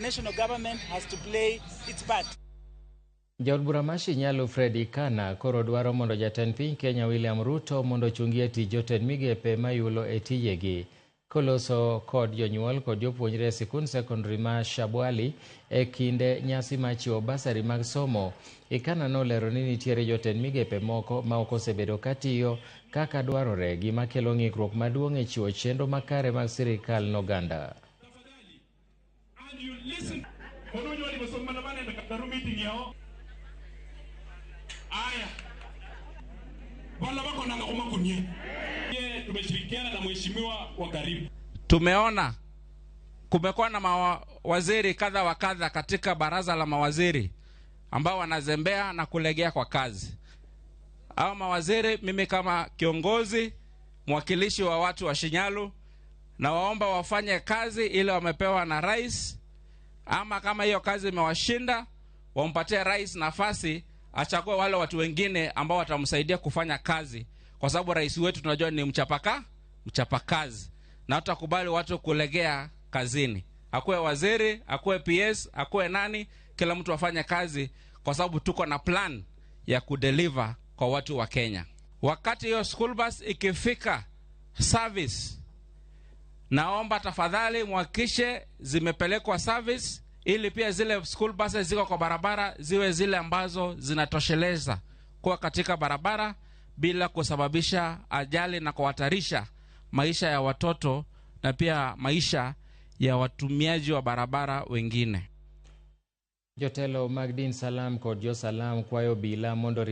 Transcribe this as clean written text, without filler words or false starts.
National government has to play its part. Jaod bura ma Shinyalu Fred Ikana koro dwaro mondo jatend piny Kenya William Ruto mondo ochungie tij jotend migepe mayulo e tijegi. Koloso kod jonyuol kod jopuonjre e sikund sekondari ma Shabwali e kinde nyasi mar chiwo basari mag somo, Ikana nolero ni nitiere jotend migepe moko ma ok osebedo katiyo kaka dwarore, gima kelo ng'ikruok maduong' e chiwo chenro makare mag sirikal n'oganda. And you listen. Kono walivyosomana bana na meeting yao. Aya. Wala wako na ngoma kunye. Tumeshirikiana na mheshimiwa wa karibu. Tumeona kumekuwa na mawaziri kadha wa kadha katika baraza la mawaziri ambao wanazembea na kulegea kwa kazi. Hao mawaziri, mimi kama kiongozi mwakilishi wa watu wa Shinyalu, na waomba wafanye kazi ile wamepewa na rais, ama kama hiyo kazi imewashinda, wampatie rais nafasi achague wale watu wengine ambao watamsaidia kufanya kazi, kwa sababu rais wetu tunajua ni mchapakazi, na tutakubali watu kulegea kazini. Akuwe waziri, akuwe PS, akuwe nani, kila mtu afanye kazi, kwa sababu tuko na plan ya kudeliver kwa watu wa Kenya. Wakati hiyo school bus ikifika service, naomba tafadhali muhakikishe zimepelekwa service, ili pia zile school buses ziko kwa barabara ziwe zile ambazo zinatosheleza kuwa katika barabara bila kusababisha ajali na kuhatarisha maisha ya watoto na pia maisha ya watumiaji wa barabara wengine. Jotelo mag din Salam kod jo Salam kwayo obila mondo orit